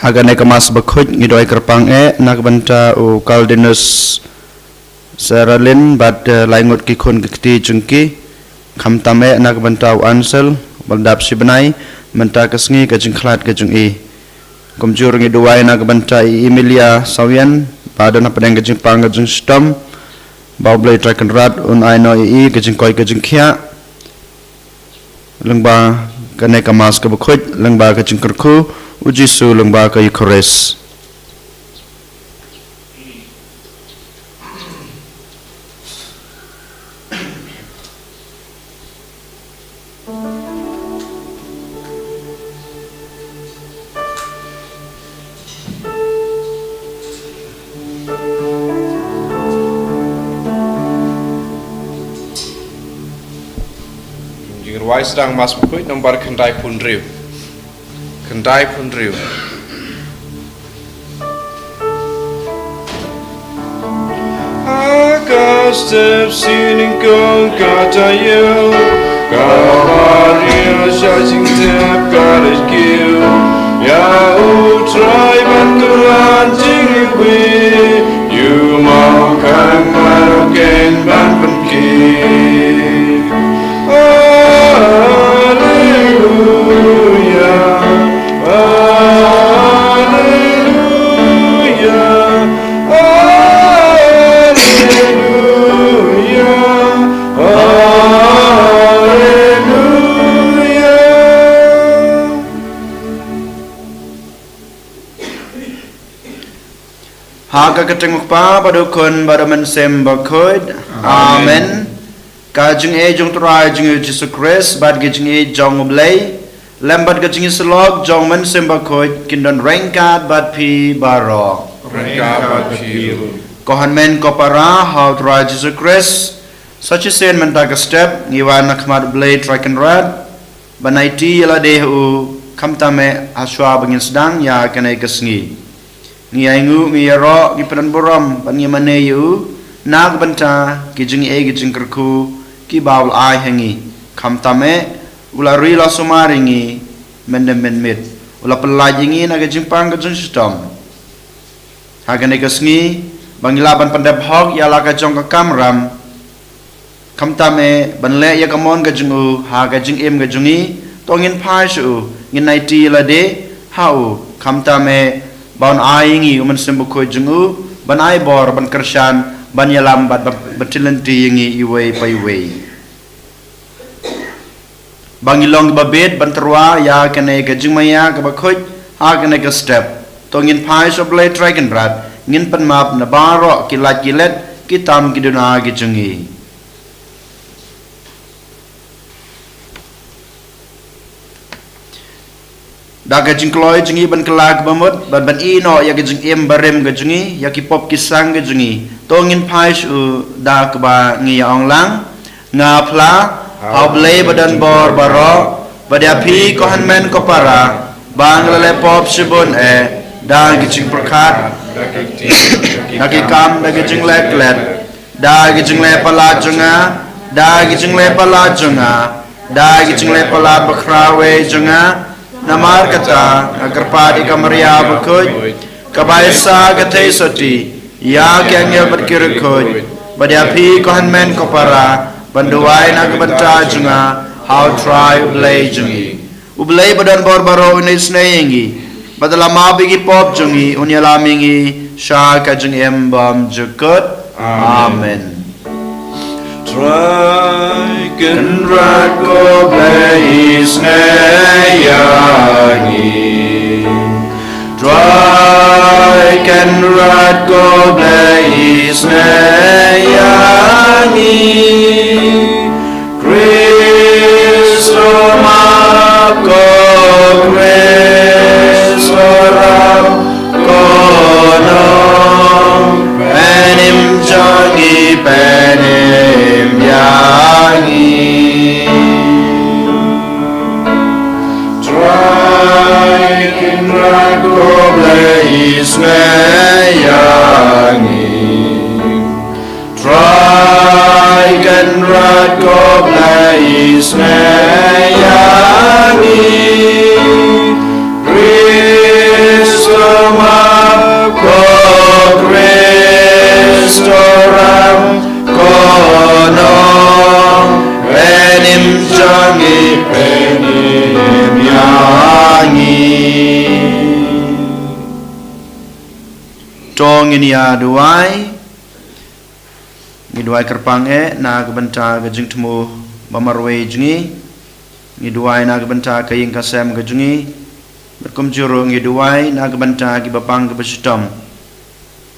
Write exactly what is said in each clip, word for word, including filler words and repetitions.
Ha kane ka Mass Bakhuid ngi duwai kyrpang eh na ka bynta u Cardinal Saralin bad, eh, lai ngut ki khun ki kti jong ki. Khamtam eh na ka bynta u Ansel, ba la dap shi bnai, mynta ka sngi ka jingkhlad ka jong i. Kumjuh ruh ngi duwai na ka bynta i Emilia Sawian, ba don hapdeng ka jingpang ka jingshitom, ba U Blei Trai Kynrad un ai noh ïa i ka jingkoit ka jingkhiah lyngba kane ka Mass ka Bakhuid, lyngba ka jingkyrkhu u Jisu, lyngba ka Eukharist. Jingrwai sdang Mass Bakhuid nombar khyndai phew hynriew. Khyndai phew hynriew. Ha ka step sien nyngkong ka taïew, ka Maria sha jingtep ka leit kiew. Ïa U Trai ban kyrpad jingïewbih, ïa u mawkhang marwei ban pynkiew. Alleluia, alleluia, alleluia, alleluia. Ha ka kyrteng U Kpa bad U Khun bad U Mynsiem Bakhuid. Amen. Amen. Ka jingïeit jong U Trai jong ngi U Jisu Khrist bad ka jingïeit jong U Blei lem bad ka jingïasyllok jong U Mynsiem Bakhuid kin don ryngkat bad phi baroh. Ryngkat bad phi ruh. Ko hynmen ko para ha U Trai Jisu Khrist, sa shisien mynta ka step ngi wan ha khmat U Blei Trai Kynrad ban aiti ïa lade ha u, khamtam eh ha shuwa ba ngin sdang ïa kane ka sngi. Ngi ainguh, ngi ïaroh, ngi pyndonburom bad ngi mane ïa u na ka bynta ki jingïeit ki jingkyrkhu kiba u la ai ha ngi. Khamtam eh u la ri la sumar ïa ngi myndem mynmiet, u la pyllait ïa ngi na ka jingpang ka jingshitom. Ha kane ka sngi ba ngi lah ban pyndep hok ïa la ka jong ka kamram, khamtam eh ban leh ïa ka mon ka jong u ha ka jingim ka jong ngi, to ngin phai sha u, ngin aiti ïa lade ha u, khamtam eh ba un ai ïa ngi U Mynsiem Bakhuid jong u ban ai bor, ban kyrshan, ban ïalam bad ban, ban btylli ïa ngi iwei pa iwei. Ba ngi long kiba bit ban tyrwa ïa kane ka jingmaïa kaba khuid ha kane ka step, to ngin phai sha U Blei Trai Kynrad, ngin pynmap na baroh ki lait ki let, ki tam ki duna ki jong ngi. Da ka jingkloi jong ngi ban kylla kaba mut bad ban ïehnoh ïa ka jingim barim ka jong ngi, ïa ki pop ki sang ka jong ngi, to ngin phai sha u da kaba ngi ïa ong lang: Nga phla ha U Blei ba don bor baroh, bad ïa phi ko hynmen ko para, ba nga la leh pop shibun eh, da ki jingpyrkhat, da ki kam, da ki jingleh klet, da ki jingleh palat jong nga, da ki jingleh palat jong nga, da ki jingleh palat bakhraw eh jong nga. Namar kata nga kyrpad ïa ka Maria bakhuid, kaba ïa sa ka theisotti ïa ki angel bad ki riewkhuid, bad ïa phi ko hynmen ko para, ban duwai na ka bynta jong nga ha U Trai U Blei jong ngi. U Blei ba don bor baroh un isynei ïa ngi, bad un ïalam ïa ki pop jong ngi, un ïalam ïa ngi sha ka jingim bymjukut. Amen. Amen. Trai Kynrad ko Blei isynei ïa ngi. Trai Kynrad ko Blei isynei ïa ngi. Khrist u map ko, Khrist u rap ko, nongpynim jong ngi pynim ïa ngi. Trai Kynrad ko Blei isynei ïa ngi. Trai Kynrad ko Blei isynei ïa ngi. Khrist u Ngin ïa duwai. Ngi duwai kyrpang eh na ka bynta ka jingthmu ba marwei jong ngi. Ngi duwai na ka bynta ka ïing ka sem ka jong ngi. Bad kumjuh ruh ngi duwai na ka bynta kiba pang kiba shitom,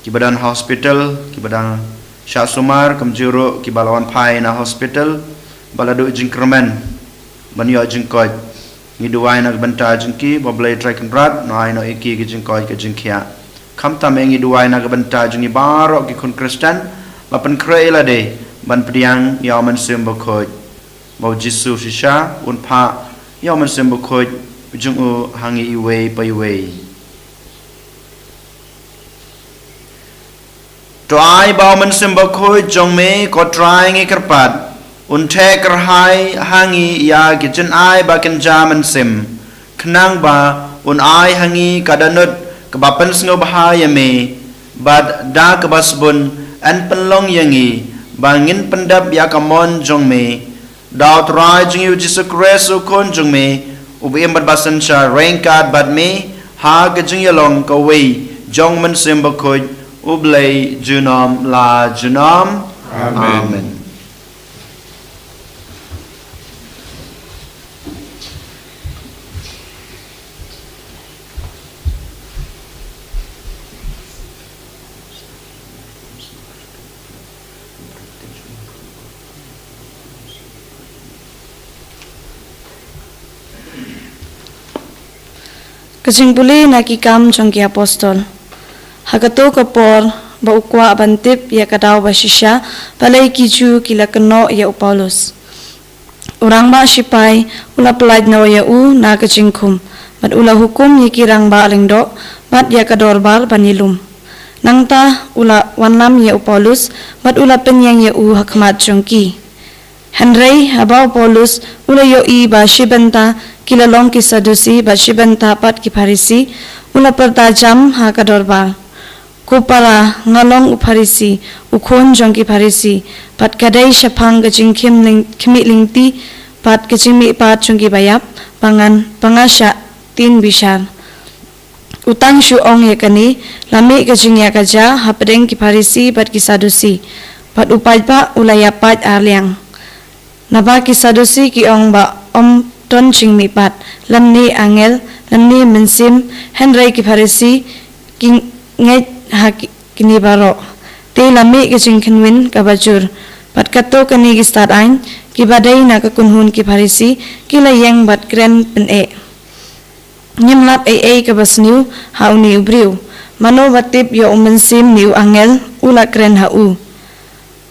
kiba don hospital, kiba don shah sumar, kumjuh ruh kiba la wan phai na hospital ba la duh jingkyrmen ban ïoh jingkoit. Ngi duwai na ka bynta jong ki ba U Blei Trai Kynrad un ai noh ïa ki ka jingkoit ka jingkhiah. Khamtam eh ngi duwai na ka bynta jong ngi baroh ki khun Khristan ba pynkhreh ïa lade ban pdiang ïa U Mynsiem Bakhuid, ba U Jisu shisha un phah ïa U Mynsiem Bakhuid jong u ha ngi iwei pa iwei. To ai ba U Mynsiem Bakhuid jong me, ko Trai, ngi kyrpad, un theh kyrhai ha ngi ïa ki jingai ba kynja mynsiem, khnang ba un ai ha ngi ka dohnud kaba pynsngewbha ïa me, bad da kaba sbun yn pynlong ïa ngi ba ngin pyndep ïa ka mon jong me, da U Trai jong ngi U Jisu Khrist U Khun jong me, uba im bad ba synshar ryngkat bad me ha ka jingïalong kawei jong U Mynsiem Bakhuid, U Blei junom la junom. Amen. Amen. Ka jingpule na Ki Kam jong ki Apostol. Ha kato ka por ba u kwah ban tip ïa ka daw ba shisha, balei ki Jiw ki la kynnoh ïa u Paulus. U rangbah shipai u la pyllait noh ïa u na ka jingkhum, bad u la hukum ïa ki rangbah lyngdoh bad ïa ka dorbar ban ïalum. Nangta u la wanlam ïa u Paulus, bad u la pynïeng ïa u ha khmat jong ki. Hynrei haba u Paulus u la ïohi ba shi bynta ki la long ki Sadusi bad shi bynta pat ki Pharisi, u la pyrta jam ha ka dorbar, "Ko para, nga long u Pharisi, u khun jong ki Pharisi, bad ka dei shaphang ka jingkhim ling-, khmih lynti bad ka jingmihpat jong ki baïap ba ngan, ba nga shah tieng bishar." U tang shu ong ïa kane, la mih ka jingïakajia hapdeng ki Pharisi bad ki Sadusi, bad u paidbah u la ïapait arliang. Naba ki Sadusi ki ong ba ym don jingmihpat, lymne angel, lymne mynsiem, hynrei ki Pharisi ki ngeit ha ki, kine baroh. Te la mih ka jingkhynwin kaba jur. Bad katto katne ki stad aiñ kiba dei na ka kynhun ki Pharisi ki la ïeng bad kren pyneh, "Ngim lap ei ei kaba sniew ha une u briew. Mano ba tip ïa u mynsiem ne u angel u la kren ha u?"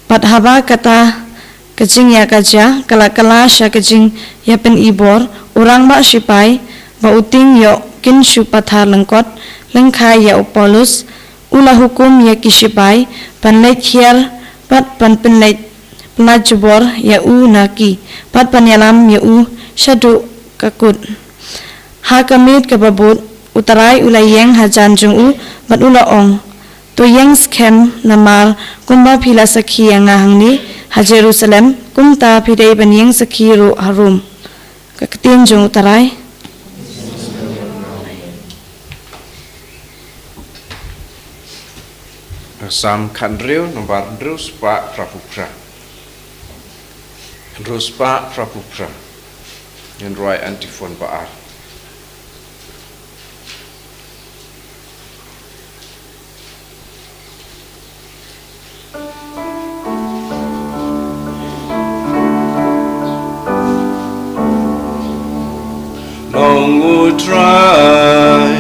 Bad haba kata ka jingïakajia ka la kylla sha ka jingïapynibor, u rangbah shipai ba u tieng ïoh kin shu pathar lyngkot lyngkhai ïa u Paulus, u la hukum ïa ki shipai ban leit hiar bad ban pynlait, pynlait jubor ïa u na ki, bad ban ïalam ïa u shaduh ka kut. Ha ka miet kaba bud u Trai u la ïeng hajan jong u bad u la ong, "To ïeng skhem, namar kumba phi la sakhi ïa nga hangne ha Jerusalem, kumta phi dei ban ïeng sakhi ruh ha Rom." Ka ktien jong u Trai. Salm khathynriew, nambar hynriew spah phra phew phra. Hynriew spah phra phew phra. Ngin rwai antiphon ba ar. Long U Trai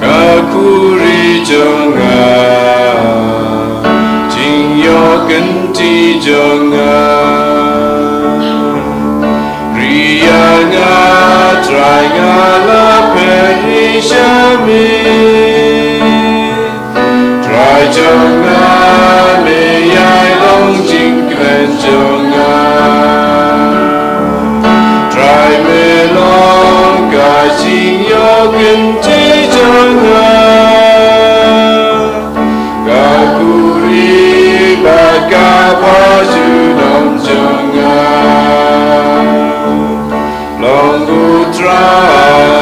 ka khuri jong nga, jingïoh kynti jong nga. Ri ïa nga Trai, nga la phet ri sha me. Trai jong nga, me ïai long jingkren jong nga. Trai me long ka jingïoh kynti jong nga. Ka khuri bad ka ba junom jong nga. Long U Trai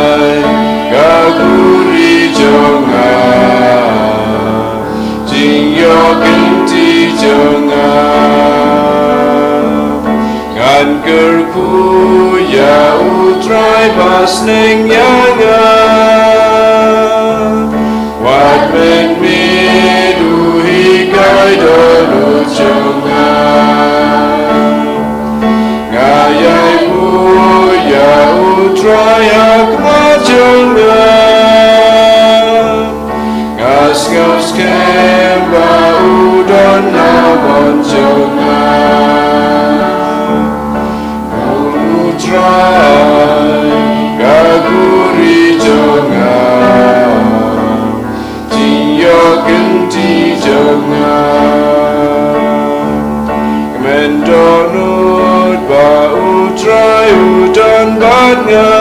Kyrkhu ïa U Trai ba sneng ïa nga. Wat mynmiet u hikai dohnud jong nga. Nga ïai buh ïa U Trai ha khmat jong nga. Nga sngap skhem ba u don ha mon jong nga. U Trai ka buhrieh jong nga, jingïoh kynti jong nga. Kmen dohnud ba U Trai u don bad nga.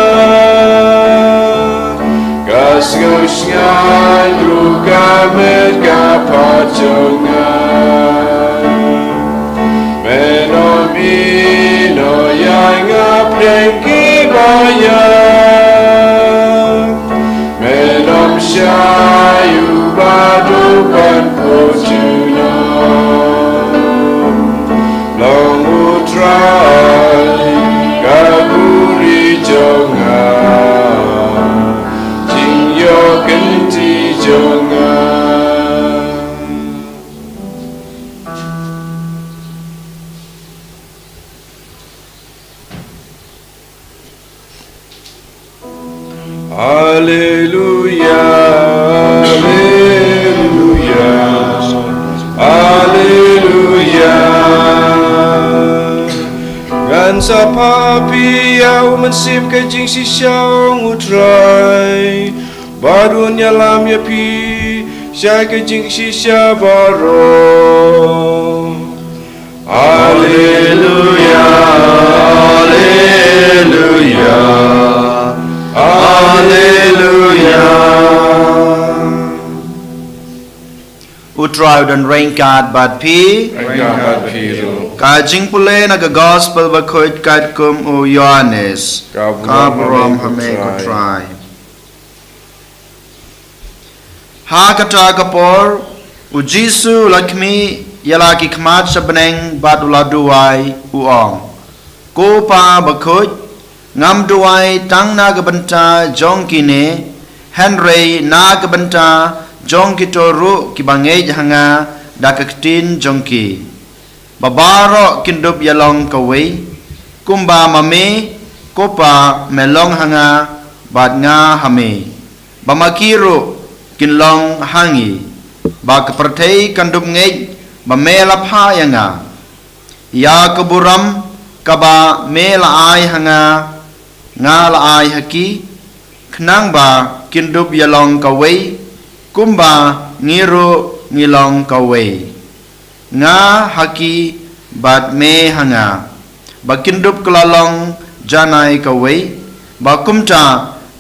Ka sngewsynei ruh ka met ka phad jong nga. Men ym ïehnoh ïa nga pdeng kiba ïap. Men ym shai u baduk ban phuh junom. Long U Trai ka buhrieh jong nga, jingïoh kynti jong nga. Haleluya, haleluya, haleluya. Ngan sa phah phi ïa u mynsiem ka jingshisha, ong U Trai, bad un ïalam ïa phi sha ka jingshisha baroh. Haleluya, haleluya, haleluya. U Trai u don ryngkat bad phi. Ryngkat bad phi ruh. Ka jingpule na ka Gospel bakhuid katkum u Ïoannis. Ka burom ha me ko Trai. Ha kata ka por, U Jisu u la khmih ïa la ki khmat sha bneng bad u la duwai, u ong, Ko Pa bakhuid, ngam duwai tang na ka bynta jong kine, hynrei na ka bynta jong kito ruh kiba ngeit ha nga da ka ktien jong ki. Ba baroh kin dup ïalong kawei, kumba ma me, ko Pa, me long ha nga, bad nga ha me. Ba ma ki ruh kin long ha ngi. Ba ka pyrthei kan dup ngeit ba me la phah ïa nga. Ïa ka burom kaba me la ai ha nga, nga la ai ha ki, khnang ba kin dup ïalong kawei, kumba ngi ruh ngi long kawei. Nga ha ki bad me ha nga. Ba kin dup kylla long janai kawei, ba kumta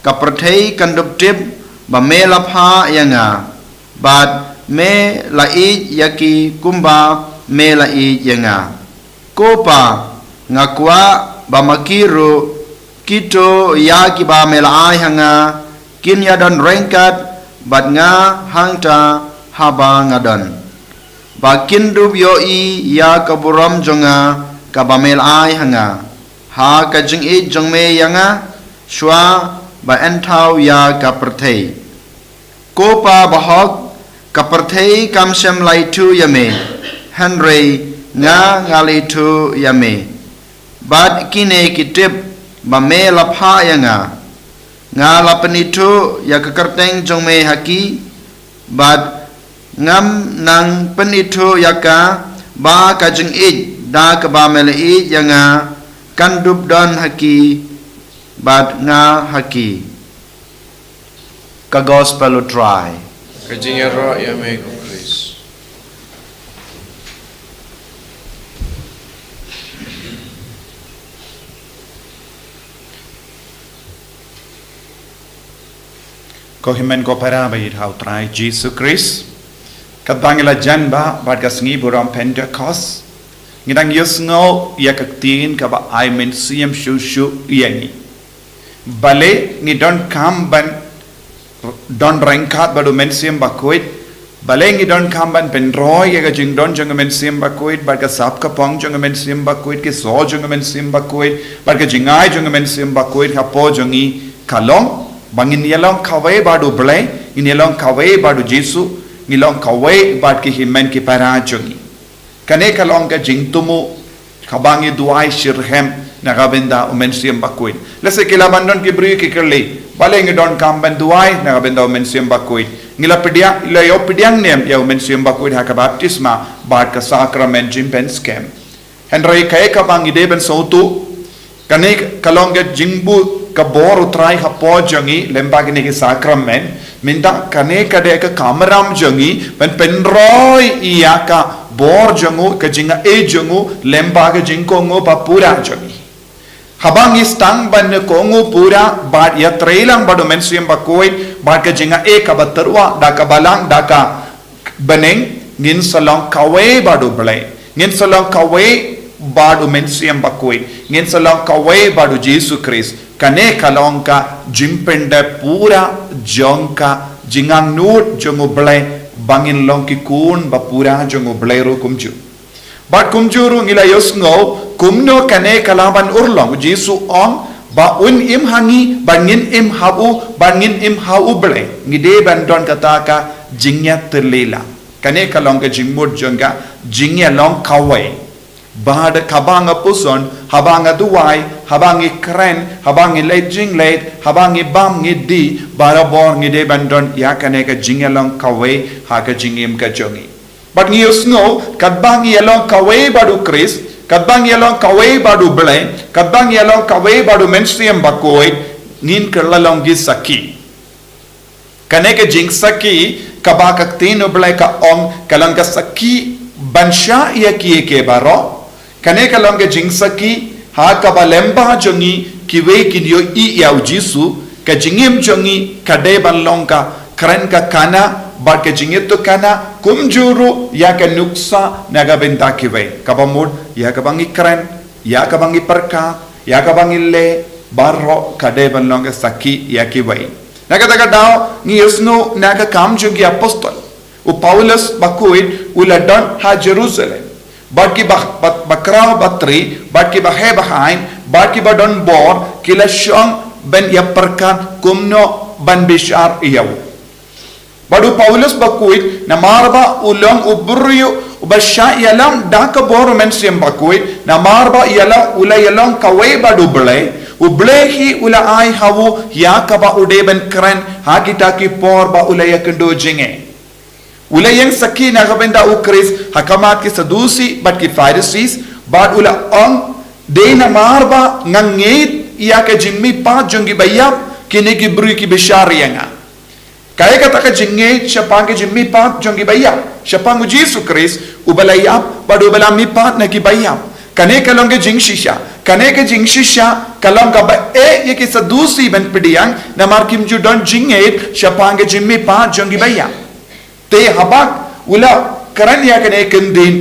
ka pyrthei kan dup tip ba me la phah ïa nga, bad me la ïeit ïa ki kumba me la ïeit ïa nga. Ko Pa, nga kwah ba ma ki ruh, kito ïa kiba me la ai ha nga, kin ïadon ryngkat bad nga hangta haba nga don. Ba kin dup ïohi ïa ka burom jong nga kaba me la ai ha nga, ha ka jingïeit jong me ïa nga, shuwa ba yn thaw ïa ka pyrthei. Ko Pa bahok, ka pyrthei kam shym la ithuh ïa me, hynrei nga nga la ithuh ïa me. Bad kine ki tip ba me la phah ïa nga. Nga la pynithuh ïa ka kyrteng jong me ha ki, bad ngam nang pynithuh ïa ka, ba ka jingïeit da kaba me la ïeit ïa nga kan dup don ha ki, bad nga ha ki. Ka Gospel U Trai. Ka jingïaroh ïa me ko Khrist. Ko hynmen ko para ba ïeit ha U Trai Jisu Khrist. Katba ngi la jan bha bad ka sngi burom Pentekost, ngi dang ïohsngew ïa ka ktien kaba ai mynsiem shuh shuh ïa ngi. Balei ngi donkam ban don ryngkat bad u Mynsiem Bakhuid, Balei ngi donkam ban pynroi ïa ka jingdon jong u Mynsiem Bakhuid, bad ka sap ka pong jong u Mynsiem Bakhuid, ki sor jong u Mynsiem Bakhuid, bad ka jingai jong u Mynsiem Bakhuid hapoh jong ngi? Ka long ba ngin ïa long kawei bad u Blei, ngin ïa long kawei bad u Jisu, ngin long kawei bad ki hynmen ki para jong ngi. Kane ka long ka jingthmu kaba ngi duwai shitrhem na ka bynta u Mynsiem Bakhuid. Lehse ki la ban don ki briew ki kylli, balei ngi donkam ban duwai na ka bynta u Mynsiem Bakhuid? Ngi la pdiang, la ïoh pdiang ne em ïa u Mynsiem Bakhuid ha ka baptisma bad ka sakramen jingpynskhem? Hynrei kaei kaba ngi dei ban sngewthuh, kane ka long ka jingbud ka bor u Trai hapoh jong ngi lyngba kine ki sakramen. Mynta kane ka dei ka kamram jong ngi ban pynroi ïa ka bor jong u, ka jingai jong u lyngba ka jingkohnguh bapura jong ngi. Haba ngi sdang ban kohnguh pura bad ïatrei lang bad u Mynsiem Bakhuid bad ka jingai kaba tyrwa da ka Balang da ka bneng, ngin sa long kawei bad u Blei, ngin sa long kawei bad u Mynsiem Bakhuid, ngin sa long kawei bad u Jisu Khrist. Kane ka long ka jingpyndep pura jong ka jingangnud jong u Blei, ba ngin long ki khun bapura jong u Blei ruh kumjuh. Bad kumjuh ruh ngi la ïohsngew kumno kane ka la ban urlong. U Jisu u ong ba un im ha ngi bad ngin im ha u bad ngin im ha u Blei. Ngi dei ban don kata ka jingïatylli lang. Kane ka long ka jingmut jong ka jingïalong kawei. Bad kaba nga pyrshang, haba nga duwai, haba ngi kren, haba ngi leit jingleit, haba ngi bam ngi die, barabor ngi dei ban don ïa kane ka jingïalong kawei ha ka jingim ka jong ngi. Bad ngi ïohsngew katba ngi ïalong kawei bad u Khrist, katba ngi ïalong kawei bad u Blei, katba ngi ïalong kawei bad u Mynsiem Bakhuid, ngin kylla long ki sakhi. Kane ka jingsakhi kaba ka Ktien u Blei ka ong ka long ka sakhi ban shah ïa kiei kiei baroh. Kane ka long ka jingsakhi ha kaba lyngba jong ngi kiwei kin ïohi ïa u Jisu. Ka jingim jong ngi ka dei ban long ka kren ka khana bad ka jingïathuhkhana kumjuh ruh ïa ka nuksa na ka bynta kiwei. Kaba mut ïa kaba ngi kren, ïa kaba ngi pyrkhat, ïa kaba ngi leh, baroh ka dei ban long ka sakhi ïa kiwei. Na kata ka daw ngi ïohsngew na ka Kam jong ki Apostol, u Paulus Bakhuid u la don ha Jerusalem. Bad ki ba, ba, bakhraw batri, bad ki baheh bahaiñ, bad ki badonbor ki la shong ban ïa pyrkhat kumno ban bishar ïa u. Bad u Paulus Bakhuid, namar ba u long u briew uba shah ïalam da ka bor u Mynsiem Bakhuid, namar ba ïalam u la ïalong kawei bad u Blei, u Blei hi u la ai ha u ïa kaba u dei ban kren ha kita ki por ba u la ïakynduh jingeh. U la ïeng sakhi na ka bynta u Khrist ha khmat ki Sadusi bad ki Pharisees, bad u la ong, dei namar ba nga ngeit ïa ka jingmihpat jong ki baïap, kine ki briew ki bishar ïa nga. Kaei kata ka jingngeit shaphang ka jingmihpat jong ki baïap, shaphang u Jisu Khrist uba la ïap bad uba la mihpat na ki baïap? Kane ka long ka jingshisha. Kane ka jingshisha ka long kaba eh ïa ki Sadusi ban pdiang, namar kim ju don jingngeit shaphang ka jingmihpat jong ki baïap. Te haba u la kren ïa kane ka ktien,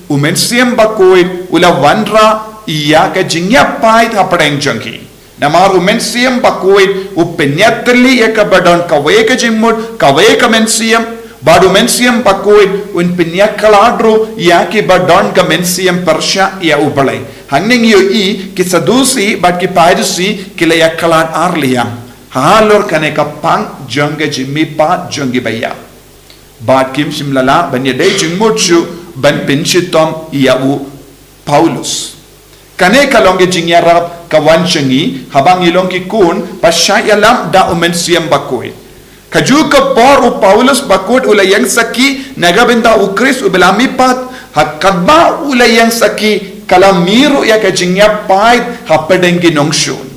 u Mynsiem Bakhuid u la wanrah ïa ka jingïapait hapdeng jong ki. Namar u Mynsiem Bakhuid u pynïatylli ïa kaba don kawei ka jingmut, kawei ka mynsiem, bad u Mynsiem Bakhuid un pynïakhlad ruh ïa kiba don ka mynsiem pyrshah ïa u Blei. Hangne ngi ïohi ki Sadusi bad ki Pharisees ki la ïakhlad ar liang halor kane ka pang jong ka jingmihpat jong ki baïap. Bad kim shym la lah ban ïadei jingmut shuh ban pynshitom ïa u Paulus. Kane ka long ka jingïarap ka wan sha ngi haba ngi long ki khun ba shah ïalam da u Mynsiem Bakhuid. Kajuh ka por u Paulus Bakhuid u la ïeng sakhi na ka bynta u Khrist uba la mihpat, ha kaba u la ïeng sakhi ka la mih ruh ïa ka jingïapait hapdeng ki nongshun.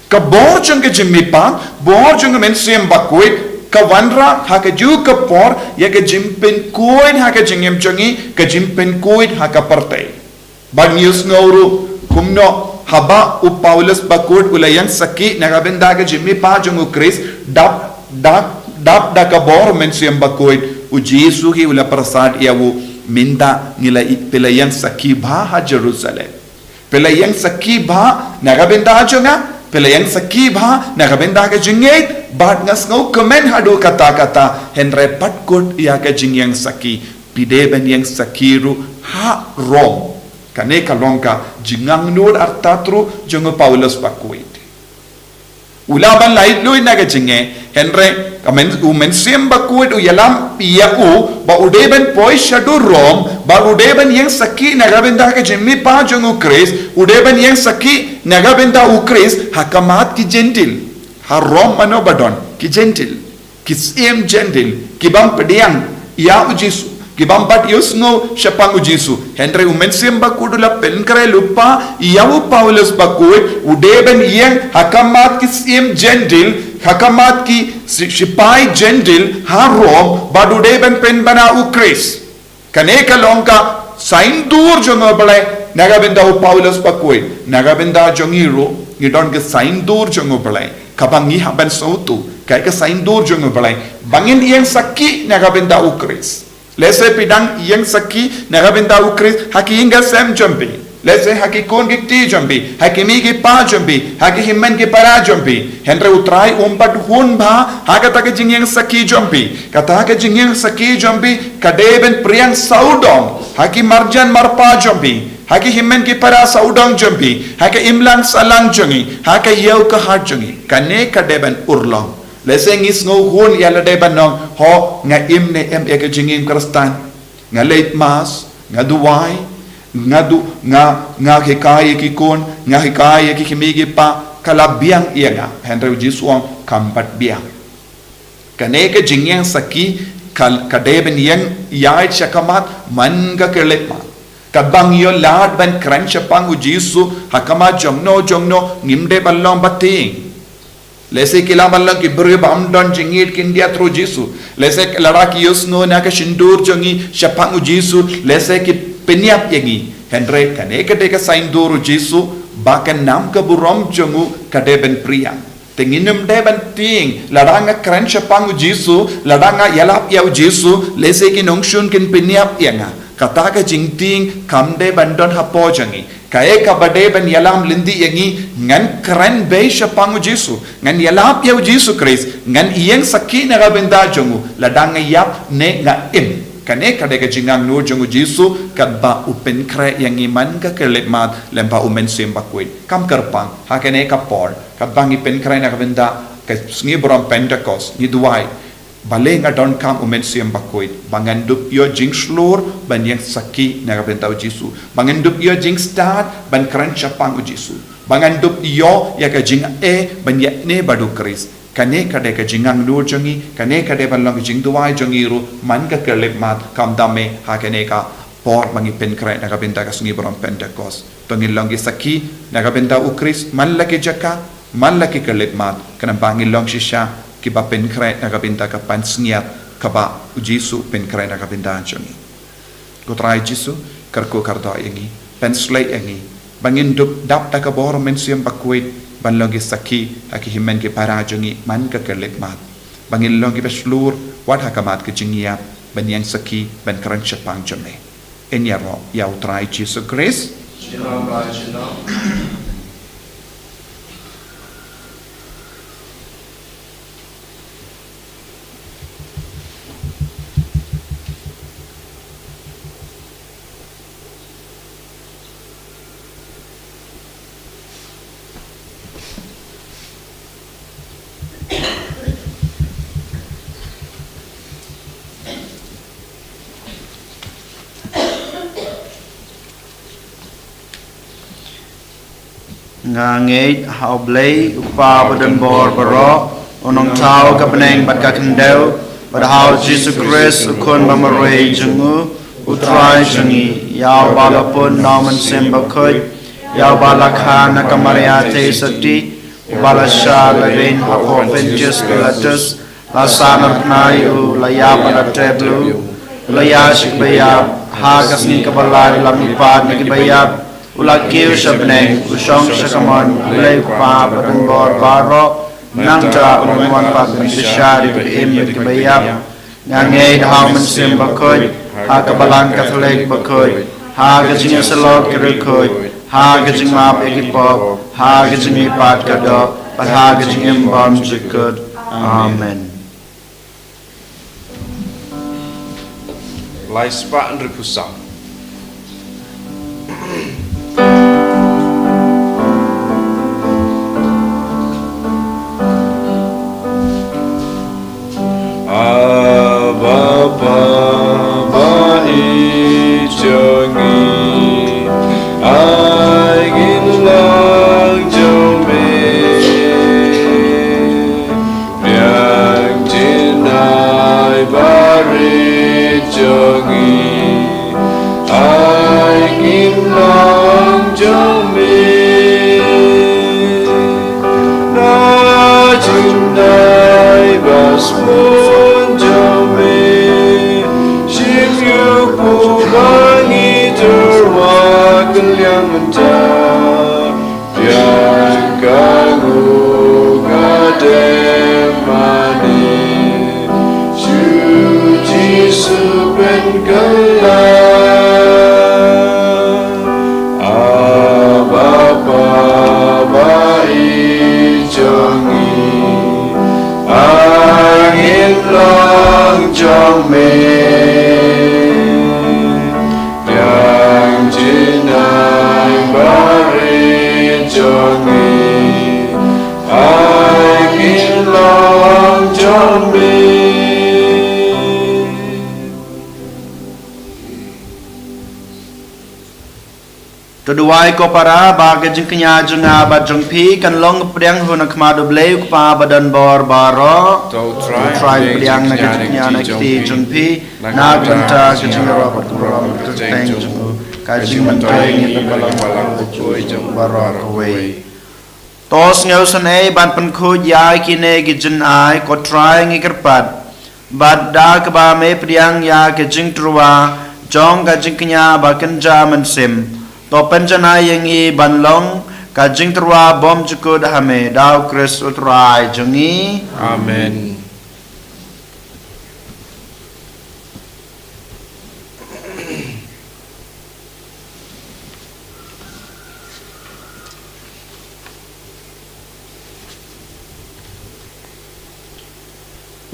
Ka bor jong ka jingmihpat, bor jong ka Mynsiem Bakhuid, ka wanrah ha kajuh ka por ïa ka jingpynkhuid ha ka jingim jong ngi, ka jingpynkhuid ha ka pyrthei. Bad ngi ïohsngew ruh kumno haba u Paulus Bakhuid u la ïeng sakhi na ka bynta ka jingmihpat jong u Khrist, dap, dap, dap da ka bor u Mynsiem Bakhuid, u Jisu hi u la pyrsad ïa u, mynta ngi la i-, phi la ïeng sakhi bha ha Jerusalem. Phi la ïeng sakhi bha na ka bynta jong nga, Phi la ïeng sakhi bha na ka bynta ka jingngeit, bad nga sngewkmen haduh katta katta, hynrei pat kut ïa ka jingïeng sakhi. Phi dei ban ïeng sakhi ruh ha Rom. Kane ka long ka jingangnud artat ruh jong u Paulus bakhuid. U lah ban lait luid na ka jingngeit, hynrei ka men, u Mynsiem Bakhuid u ïalam ïa u ba u dei ban poi shaduh Rom, ba u dei ban ïeng sakhi na ka bynta ka jingmihpat jong u Khrist, u dei ban ïeng sakhi na ka bynta u Khrist ha khmat ki Jentil. Ha Rom mano ba don ki Jentil, ki syiem Jentil, ki bym pdiang ïa u Jisu, ki bym pat ïohsngew shaphang u Jisu. Hynrei u Mynsiem Bakhuid u la pynkhreh lypa ïa u Paulus bakhuid, u dei ban ïeng ha khmat ki syiem Jentil, ha khmat ki si-, sipai Jentil ha Rom, bad u dei ban pynbna u Khrist. Kane ka long ka saindur jong u Blei na ka bynta u Paulus bakhuid, na ka bynta jong ngi ruh, ngi don ka saindur jong u Blei. Kaba ngi hap ban sngewthuh, ka, ka saindur jong u Blei ba ngin ïeng sakhi na ka bynta u Khrist. Lehse phi dang ïeng sakhi na ka bynta u Khrist ha ki ïing ki sem jong phi. Lehse ha ki khun ki kti jong phi, ha ki mei ki pa jong phi, ha ki hynmen ki para jong phi. Hynrei u Trai um pat hun bha ha kata ka jingïeng sakhi jong phi. Kata ka jingïeng sakhi jong phi ka dei ban pdiang sawdong ha ki marjan marpa jong phi, ha ki hynmen ki para sawdong jong phi, ha ka imlang sahlang jong ngi, ha ka ïew ka hat jong ngi. Kane ka dei ban urlong. Lehse ngi sngewhun ïa lade ban ong, ho, nga im ne em ïa ka jingim Khristan. Nga leit Mass, nga duwai, nga du, nga, nga hikai ïa ki khun, nga hikai ïa ki kmie ki kpa, ka la biang ïa nga. Hynrei u Jisu u ong kam pat biang. Kane ka jingïeng sakhi ka, ka dei ban ïeng ïaid sha khmat man ka khyllipmat. Katba ngi ïoh lad ban kren shaphang u Jisu ha khmat jongno jongno, ngim dei ban long ba tieng. Lehse ki lah ban long ki briew bym don jingngeit, kin ïathuh ïa u Jisu. Lehse lada ki ïohsngew na ka shyntur jong ngi shaphang u Jisu, lehse ki pynïap ïa ngi. Hynrei kane ka dei ka saindur u Jisu ba ka nam ka burom jong u ka dei ban pdiang. Te ngim dei ban tieng, lada nga kren shaphang u Jisu, lada nga ïalap ïa u Jisu, lehse ki nongshun kin pynïap ïa nga. Kata ka jingtieng kam dei ban don hapoh jong ngi. Kaei kaba dei ban ïalam lynti ïa ngi, ngan kren beit shaphang u Jisu, ngan ïalap ïa u Jisu Khrist, ngan ïeng sakhi na ka bynta jong u, lada nga ïap ne nga im. Kane ka dei ka jingangnud jong u Jisu katba u pynkhreh ïa ngi man ka khyllipmat lem bad u Mynsiem Bakhuid. Kam kyrpang, ha kane ka por, katba ngi pynkhreh na ka bynta ka sngi burom Pentekost, ngi duwai. Balei nga donkam u Mynsiem Bakhuid, ba ngan dup ïoh jingshlur ban ïeng sakhi na ka bynta u Jisu, ba ngan dup ïoh jingstad ban kren shaphang u Jisu, ba ngan dup ïoh ïa ka jingeh ban ïaineh bad u Khrist. Kane ka dei ka jingangnud jong ngi, kane ka dei ban long ka jingduwai jong ngi ruh man ka khyllipmat, khamtam eh ha kane ka por ba ngi pynkhreh na ka bynta ka sngi burom Pentekost. To ngin long ki sakhi na ka bynta u Khrist man la ki jaka, man la ki khyllipmat, khnang ba ngin long shisha kiba pynkhreh na ka bynta ka pansngiat kaba u Jisu u pynkhreh na ka bynta jong ngi. Ko Trai Jisu, kyrkhu kyrdoh ïa ngi, pynshlei ïa ngi, ba ngin dup dap da ka bor u Mynsiem Bakhuid ban long ki sakhi ha ki hynmen ki para jong ngi man ka khyllipmat, ba ngin long kiba shlur wat ha khmat ka jingïap ban ïeng sakhi ban kren shaphang jong me. Ngin ïaroh ïa u Trai Jisu Khrist. Junom ba junom. Nga ngeit ha U Blei, U Kpa badonbor baroh, U Nongthaw ka bneng bad ka khyndew, bad ha U Jisu Khrist, U Khun bamarwei jong U, U Trai jong ngi, ïa uba la pun na U Mynsiem Bakhuid, ïa uba la kha na ka Maria Theisotti, uba la shah la ring hapoh Pontius Pilatus, la sahnarphna ïa u, la ïap bad la tep lut, la ïaid sha ki baïap, ha ka sngi kaba lai u la mihpat na ki baïap, u la kiew sha bneng, u shong sha kamon U Blei U Kpa badonbor baroh, nangta un wan pat ban pynshai ïa ki ba im bad ki ba ïap. Nga ngeit ha U Mynsiem Bakhuid, ha ka Balang Katholik bakhuid, ha ka jingïasyllok ki riewkhuid, ha ka jingmap ïa ki pop, ha ka jingmihpat ka doh, bad ha ka jingim bymjukut. Amen. Lai spah hynriewphew saw. Abba Father, ba i jong ngi, ai ngin long jong me. Biang jingim barit jong ngi, ai ngin long jong me. Na jingdei ba sbun jong me, shim ïa u ba ngi tyrwa kylliang mynta. Biang ka nguh ka dem mane, shu Jisu pynkylla. Abba Father, ba i jong ngi, ai ngin long jong me. Biang jingim barit jong ngi, ai ngin long jong me. To duwai ko para ba ka jingkñia jong nga bad jong phi kan long pdiang ha khmat U Blei U Kpa badonbor baroh. To Trai pdiang na ka jingkñia na ka kti jong phi. Na ka bynta ka jingïaroh bad ka burom kyrteng jong u, ka jingmyntoi ngin pynlong baroh kawei. To sngewsynei bad pynkhuid ïa kine ki jingai, ko Trai ngi kyrpad. Bad da kaba me pdiang ïa ka jingtyrwa jong ka jingkñia ba kynja mynsiem, to pynjanai ïa ngi ban long ka jingtyrwa bymjukut ha me, da U Khrist U Trai jong ngi. Amen.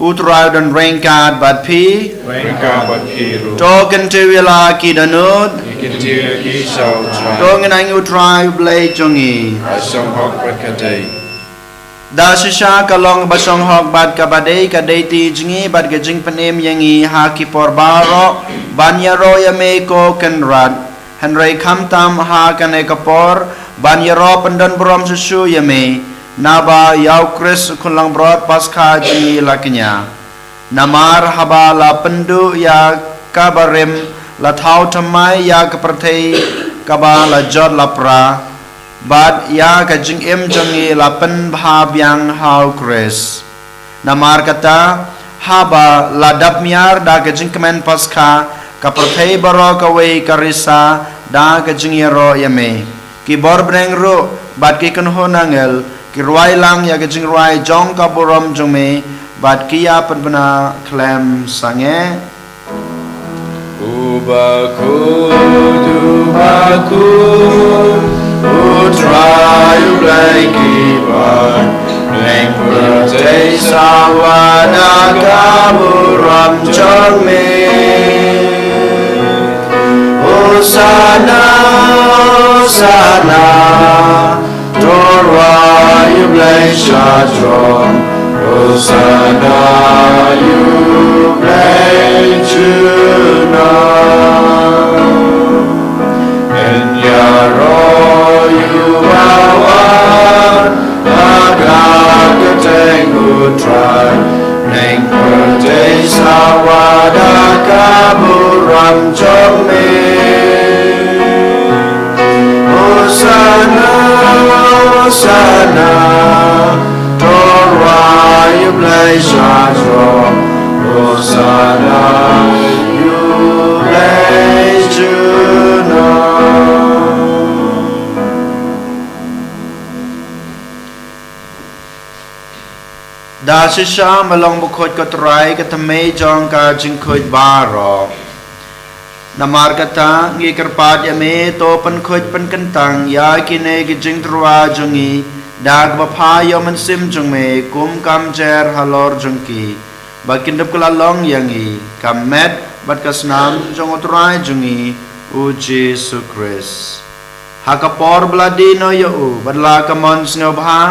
U Trai u don ryngkat bad phi. Ryngkat bad phi ruh. To kyntiew ïa la ki dohnud. Ngi kyntiew ïa ki sha U Trai. To ngin ai ïa U Trai U Blei jong ngi. Ka shong hok bad ka dei. Da shisha ka long kaba shong hok bad kaba dei, ka dei ti jong ngi bad ka jingpynim ïa ngi ha ki por baroh ban ïaroh ïa me ko Kynrad. Hynrei khamtam ha kane ka por ban ïaroh pyndonburom shuh shuh ïa me, naba ïa U Khrist U Khunlangbrot Paskha jong ngi la kñia. Namar haba la pynduh ïa ka barim, la thaw thymmai ïa ka pyrthei kaba la jot la pra, bad ïa ka jingim jong ngi la pynbha biang ha U Khrist. Namar kata, haba la dap miar da ka jingkmen Paskha, ka pyrthei baroh kawei ka risa da ka jingïaroh ïa me. Ki bor bneng ruh bad ki kynhun angel ki rwai lang ïa ka jingrwai jong ka burom jong me, bad ki ïa pynbna khlem sangeh. Uba khuid, uba khuid, U Trai U Blei ki ban, bneng pyrthei sawa da ka burom jong me. Hosana, Hosana, to rwai ïa U Blei sha jrong. Hosana ïa U Blei junom. Yn ïaroh ïa uba wan ha ka kyrteng U Trai. Bneng pyrthei sawa da ka burom jong me. Hosana, Hosana, to rwai ïa U Blei sha jrong. Hosana ïa U Blei junom. Da shisha me long bakhuid, ko Trai, ka thymmei jong ka jingkhuid baroh. Namar kata ngi kyrpad ïa me, to pynkhuid pynkyntang ïa kine ki jingtyrwa jong ngi da kaba pha ïa u Mynsiem jong me, kum ka mjer halor jong ki, ba kin dup kylla long ïa ngi ka met bad ka snam jong U Trai jong ngi, U Jisu Khrist. Ha ka por ba la die noh ïa u, bad la ka mon sngewbha,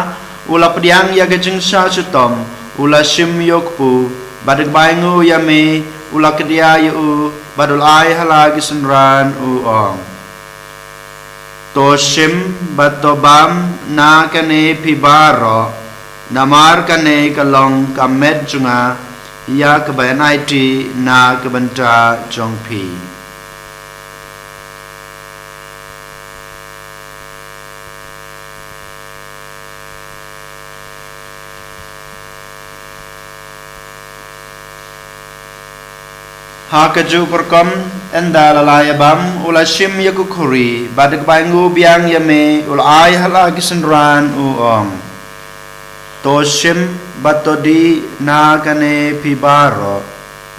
u la pdiang ïa ka jingshah shitom, u la shim ïa u kpu, bad da kaba ainguh ïa me, u la kdiah ïa u, bad u la ai ha la ki synran, u ong: To shim bad to bam na kane phi baroh, namar kane ka long ka met jong nga, ïa kaba yn aiti na ka bynta jong phi. Ha kajuh ka rukom, ynda la la ïa bam, u la shim ïa ka khuri, bad da kaba ainguh biang ïa me, u la ai ha la ki synran, u ong: To shim bad to dih na kane phi baroh,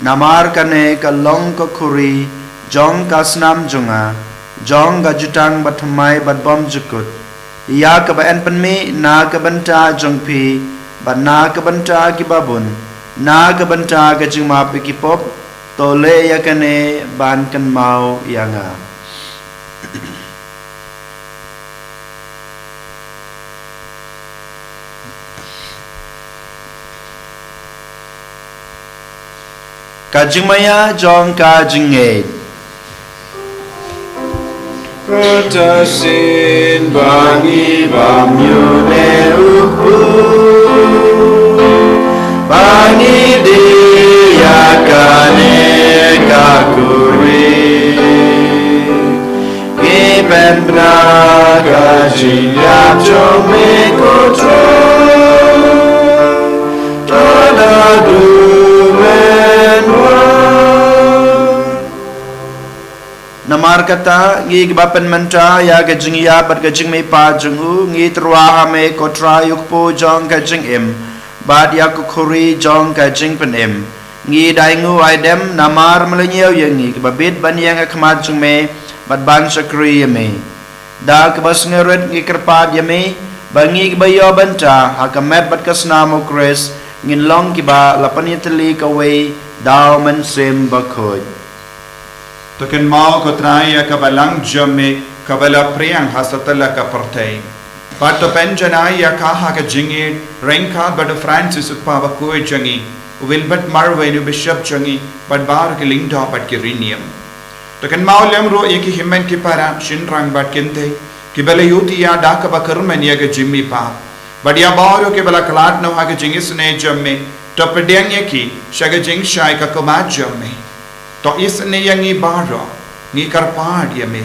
namar kane ka long ka khuri jong ka snam jong nga, jong ka jutang bathymmai bad bymjukut, ïa kaba yn pynmih na ka bynta jong phi, bad na ka bynta kiba bun, na ka bynta ka jingmap ïa ki pop. To leh ïa kane ban kynmaw ïa nga. Ka jingmaïa jong ka jingngeit. Kata shisien ba ngi bam ïa une u kpu, ba ngi dih ïa kane ka khuri, ngi pynbna ka jingïap jong me, ko Trai, to naduh mynwan. Namar kata, ngi kiba pynmynta ïa ka jingïap bad ka jingmihpat jong u, ngi tyrwa ha me, ko Trai, u kpu jong ka jingim, bad ïa ka khuri jong ka jingpynim. Ngi da ainguh aidem namar me la ñiew ïa ngi kiba bit ban ïeng ha khmat jong me, bad ban shakri ïa me. Da kaba sngewrit ngi kyrpad ïa me, ba ngi kiba ïoh bynta ha ka met bad ka snam u Khrist, ngin long kiba la pynïatylli kawei da u Mynsiem Bakhuid. To kynmaw, ko Trai, ïa ka balang jong me kaba la pdiang ha satlak ka pyrthei, bad to pynjanai ïa ka ha ka jingïeit ryngkat bad u Francis u Kpa Bakhuid jong ngi, u Wilbert Marwein u Bishop jong ngi, bad baroh ki lyngdoh bad ki riewniam. To kynmaw lem ruh ïa ki hynmen ki para, shynrang bad kynthei, kiba la ïohi ïa da kaba kyrmen ïa ka jingmihpat, bad ïa baroh kiba la khlad noh ha ka jingisynei jong me. To pdiang ïa ki sha ka jingshai ka khmat jong me. To isynei ïa ngi baroh, ngi kyrpad ïa me,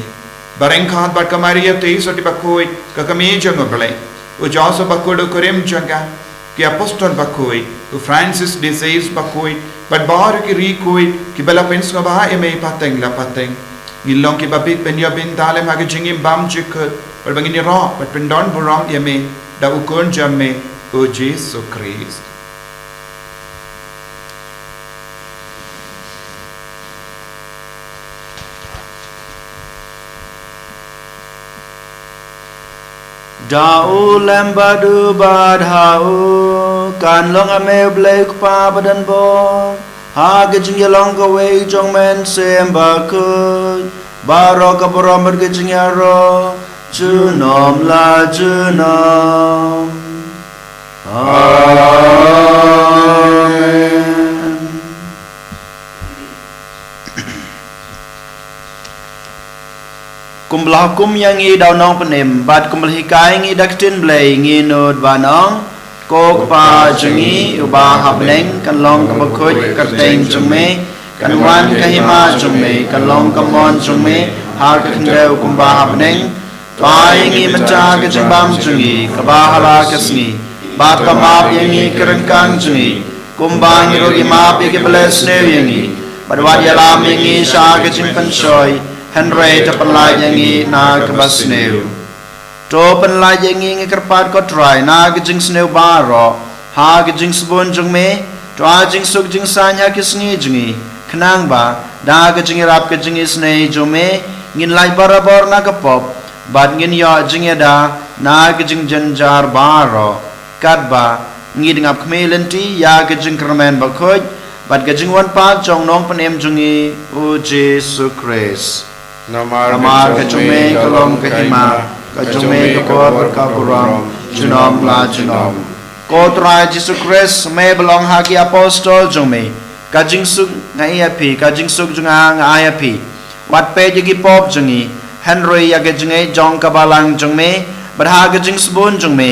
ba ryngkat bad ka Maria Theisotti Bakhuid, ka kmie jong u Blei, u Joseph Bakhuid u kurim jong ka, ki apostol bakhuid, u Francis de Sales Bakhuid, bad baroh ki riewkhuid kiba la pynsngewbha ïa me pateng la pateng, ngin long kiba bit ban ïoh bynta lem ha ka jingim bymjukut, bad ba ngin ïaroh bad pyndonburom ïa me da u Khun jong me, u Jisu Khrist. Da u lem bad u bad ha u, kan long ha me u Blei u Kpa badonbor, ha ka jingïalong kawei jong u Mynsiem Bakhuid, baroh ka burom bad ka jingïaroh, junom la junom. Amen. Kumba la hukum ïa ngi da u Nongpynim, bad kumba la hikai ngi da ka ktien Blei, ngi nud ban ong: Ko Kpa jong ngi uba ha bneng, kan long kaba khuid ka kyrteng jong me, kan wan ka hima jong me, kan long ka mon jong me ha ka khyndew kumba ha bneng. To ai ïa ngi mynta ka jingbam jong ngi kaba ha la ka sngi, bad to map ïa ngi ki ryngkang jong ngi, kumba ngi ruh ngi map ïa kiba leh sniew ïa ngi, bad wat ïalam ïa ngi sha ka jingpynshoi, hynrei to pynlait ïa ngi na kaba sniew. To pynlait ïa ngi, ngi kyrpad ko Trai, na ka jingsniew baroh, ha ka jingsbun jong me. To ai jingsuk jingsaiñ ha ki sngi jong ngi, Khnang ba da ka jingïarap ka jingisynei jong me ngin lait barabor na ka pop, bad ngin ïoh jingïada na ka jingjynjar baroh. Katba ngi dang ap khmih lynti ïa ka jingkyrmen bakhuid bad ka jingwan pat jong u Nongpynim jong ngi, u Jisu Khrist. Namar ka jong me ka long ka hima, ka jong me ka bor bad ka burom, junom la junom. Ko Trai Jisu Khrist, me ba long ha ki apostol jong me: Ka jingsuk nga ai ïa phi, ka jingsuk jong nga nga ai ïa phi. Wat peit ïa ki pop jong ngi, hynrei ïa ka jingngeit jong ka balang jong me, bad ha ka jingsbun jong me,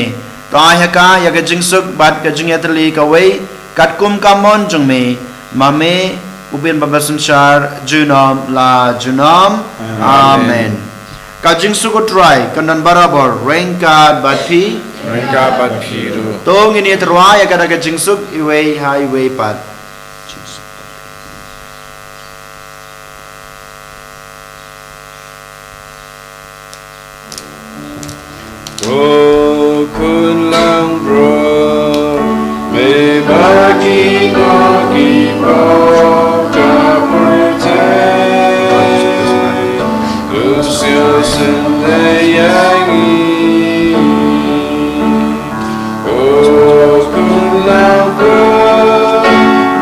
to ai ha ka ïa ka jingsuk bad ka jingïatylli kawei, katkum ka mon jong me, ma me, u Blei ba synshar junom la junom. Amen. Amen. Ka jingsuk u Trai kan don barabor ryngkat bad phi. Ryngkat bad phi ruh. To ngin ïatyrwa ïa kata ka jingsuk iwei ha iwei pat. Ko Khun Langbrot, me ba ki doh ki pop ka pyrthei, to sngewsynei ïa ngi. Ko Khun Langbrot,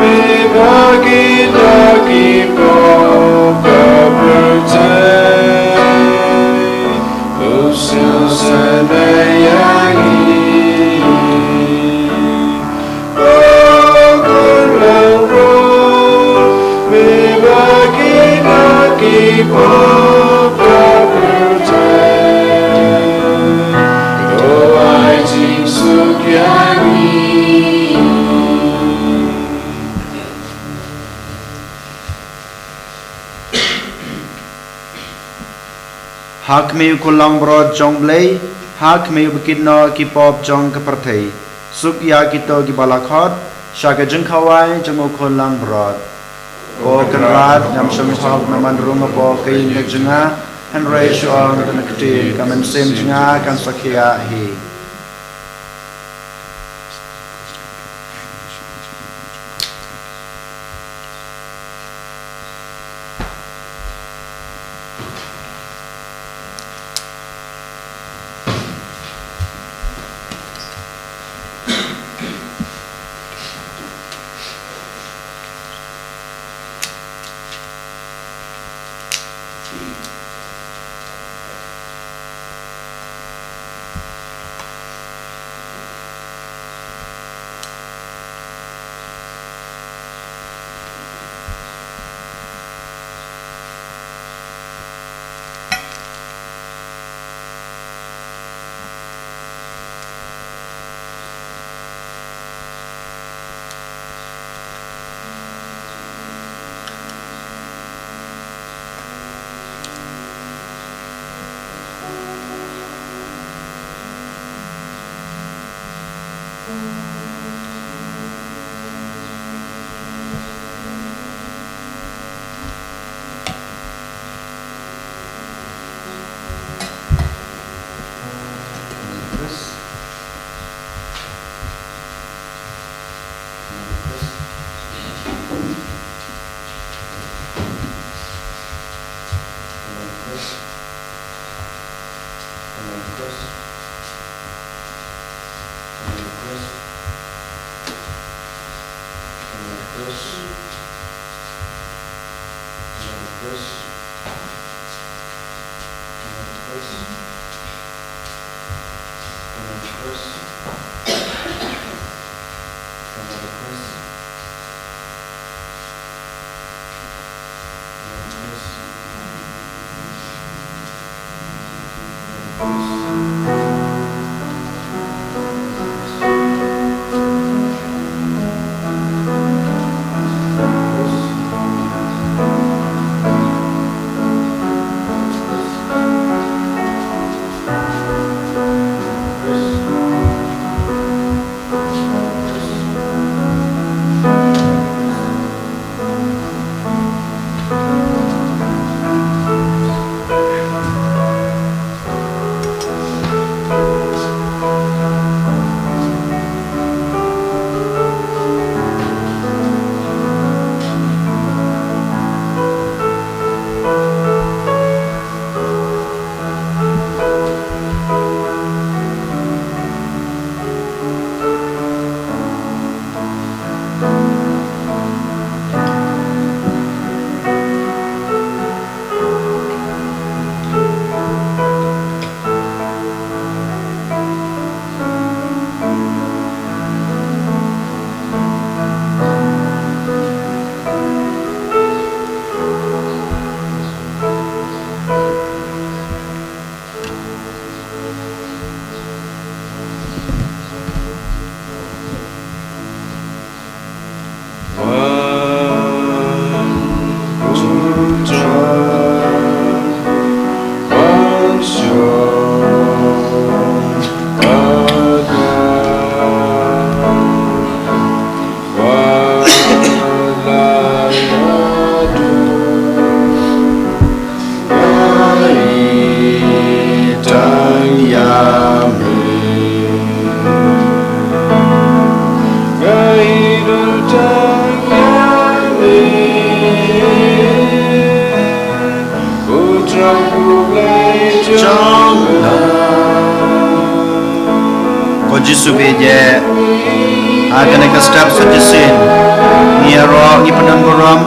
me ba ki doh ki pop ka pyrthei, to sngewsynei ïa ngi. Ko Khun Langbrot, me ba ki doh ki pop ka pyrthei, to ai jingsuk ïa ngi. Ha khmih, ko Langbrot jong u Blei, ha khmih, u ba kit noh ki pop jong ka pyrthei. Suk ïa kito ki ba la khot sha ka jingkhawai jong u Khun Langbrot. Ko Kynrad, ngam shym hok namar rung hapoh ka ïing ka jong nga, hynrei shu ong tang ka ktien, ka mynsiem jong nga kan sa khiah hi. Jisu beit ïa, ha kane ka step sa shisien ngi ïaroh, ngi pyndon burom,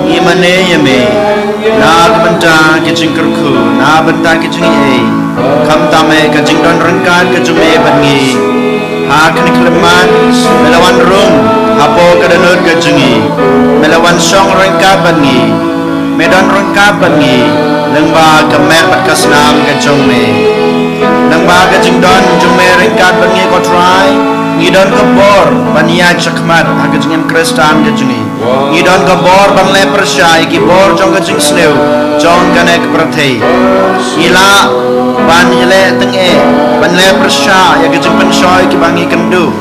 ngi mane ïa me na ka bynta ki jingkyrkhu, na bynta ki jingaiei. Khamtam eh ka jingdon ryngkat ka jong me bad ngi ha kane ka khyllipmat. Me la wan rung hapoh ka dohnud ka jong ngi. Me la wan shong ryngkat bad ngi. Me don ryngkat bad ngi lyngba ka met bad ka snam ka jong me. Lyngba ka jingdon jong me ryngkat bad ngi, ko Trai, ngi don ka bor ban ïaid shakhmat ha ka jingim Khristan ka jong ngi. Ngi don ka bor ban leh pyrshah ïa ki bor jong ka jingsniew jong kane ka pyrthei. Ngi lah ban ïaleh tyngeh, ban leh pyrshah ïa ka jingpynshoi kiba ngi kynduh.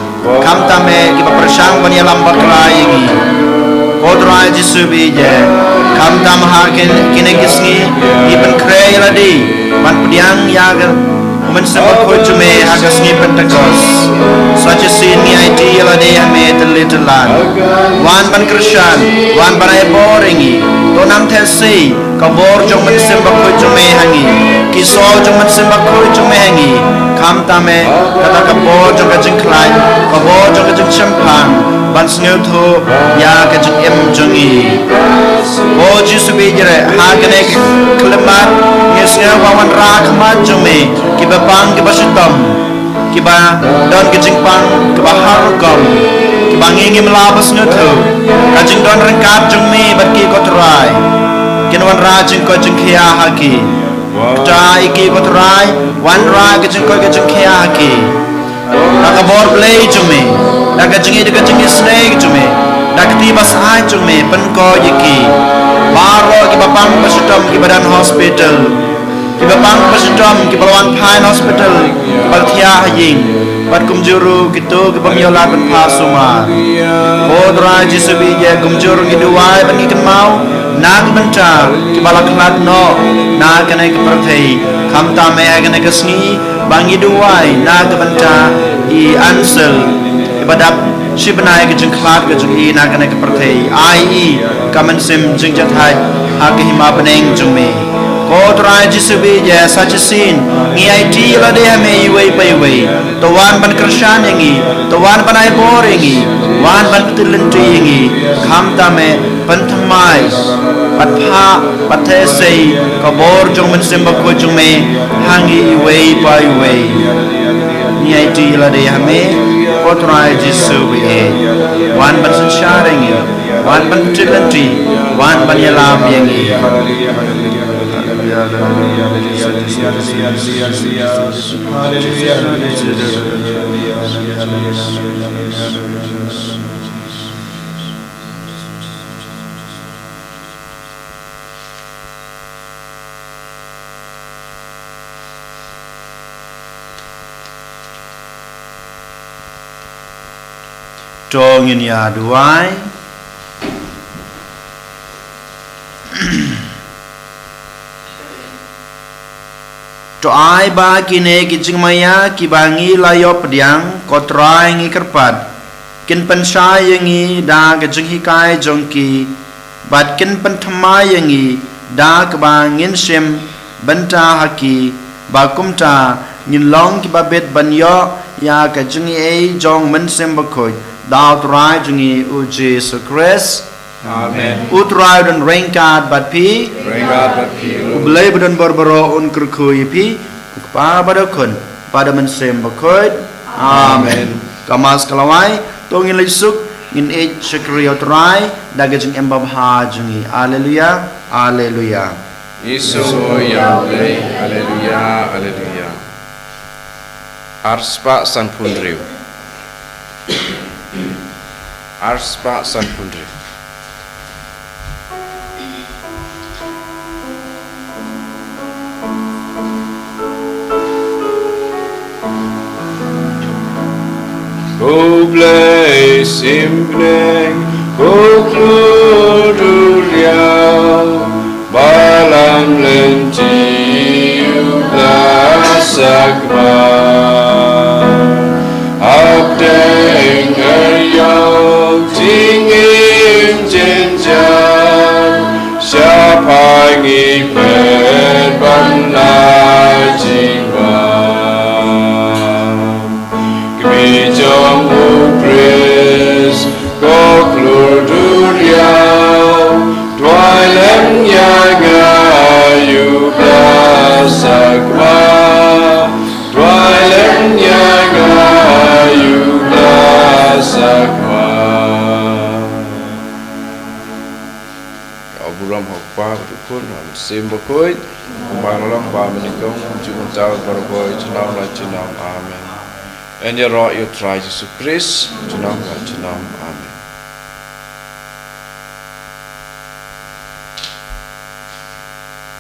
Khamtam eh kiba pyrshang ban ïalam bakla ïa ngi, ko Trai Jisu beit ïa. Khamtam ha kin-, kine ki sngi ngi pynkhreh ïa lade ban pdiang ïa ka Mynsiem Bakhuid jong me ha ka sngi Pentekost. Sa shisien ngi aiti ïa lade ha me tylli tyllan. Wan ban kyrshan, wan ban ai bor ïa ngi. To nang theh sei ka bor jong Mynsiem Bakhuid jong me ha ngi, ki soh jong Mynsiem Bakhuid jong me ha ngi. Khamtam eh kata ka bor jong ka jingkhlaiñ, ka bor jong ka jingshemphang ban sngewthuh ïa ka jingim jong ngi. Ko Jisu beit ïa, ha kane ka khyllipmat ngi sngew ba wanrah ha khmat jong me kiba pang kiba shitom, kiba don ka jingpang kaba har rukom, kiba ngi ngim lah ban sngewthuh. Ka jingdon ryngkat jong me bad ki, ko Trai, kin wanrah jingkoit jingkhiah ha ki. Kata ïa ki, ko Trai, wanrah ka jingkoit ka jingkhiah ha ki da ka bor Blei jong me, da ka jingïeit, da ka jingisynei jong me, da ka kti basah jong me. Pynkoit ïa ki baroh kiba pang ba shitom, kiba don hospital, kiba pang ba shitom, kiba la wan phai na hospital, kiba la thiah ha ïing, bad kumjuh ruh kito kiba ym ïoh lad ban phah sumar. Ko Trai Jisu beit ïa, kumjuh ruh ngi duwai bad ngi kynmaw na ka bynta kiba la khlad noh na kane ka pyrthei. Khamtam eh ha kane ka sngi ba ngi duwai na ka bynta i Ansel, iba dap shi bnai ka jingkhlad ka jong i na kane ka pyrthei. Ai i ka mynsiem jingjahthait ha ka hima bneng jong me. Ko Trai Jisu beit ïa, sa shisien ngi aiti ïa lade ha me iwei pa iwei. To wan ban kyrshan ïa ngi, to wan ban ai bor ïa ngi, wan ban pyntip lynti ïa ngi. Khamtam eh pynthymmai bad phah bad theh sei ka bor jong Mynsiem Bakhuid jong me ha ngi iwei pa iwei. Ngi aiti ïa lade ha me, ko Trai Jisu beit ïa. Wan ban synshar ïa ngi, wan ban pyntip lynti, wan ban ïalam ïa ngi. To ngin ïa duwai. To ai ba kine ki jingmaïa kiba ngi la ïoh pdiang, ko Trai, ngi kyrpad, kin pynshai ïa ngi da ka jinghikai jong ki, bad kin pynthymmai ïa ngi da kaba ngin shim bynta ha ki, ba kumta ngin long kiba bit ban ïoh ïa ka jingaiei jong Mynsiem Bakhuid, da u Trai jong ngi u Jisu Khrist. Amen. U Trai un ryngkat bad phi. Ryngkat bad phi ruh. U Blei badonbor baroh un kyrkhu ïa phi, u Kpa bad u Khun bad u Mynsiem Bakhuid. Amen. Amen. Ka Mass ka la wai, to ngin leit suk, ngin ïeit shakri ïa u Trai da ka jingim babha jong ngi. Alleluia, alleluia. Ngi sngew ïa u Blei. Alleluia, alleluia. Arspah sanphew hynriew. Arspah sanphew hynriew. Ko Blei sim bneng, ko khlur duriaw, balam lynti u la sakma. Hapdeng ïa u jingim jynjar, shaphang ngi phet ban la jingma. Kmie Burom ha u Kpa bad u Khun bad u Mynsiem Bakhuid, kumba la long, kumba mynnyngkong, kumjuh mynta, baroh junom la junom. Amen. Yn ïaroh ïa u Trai Jisu Khrist junom la junom. Amen.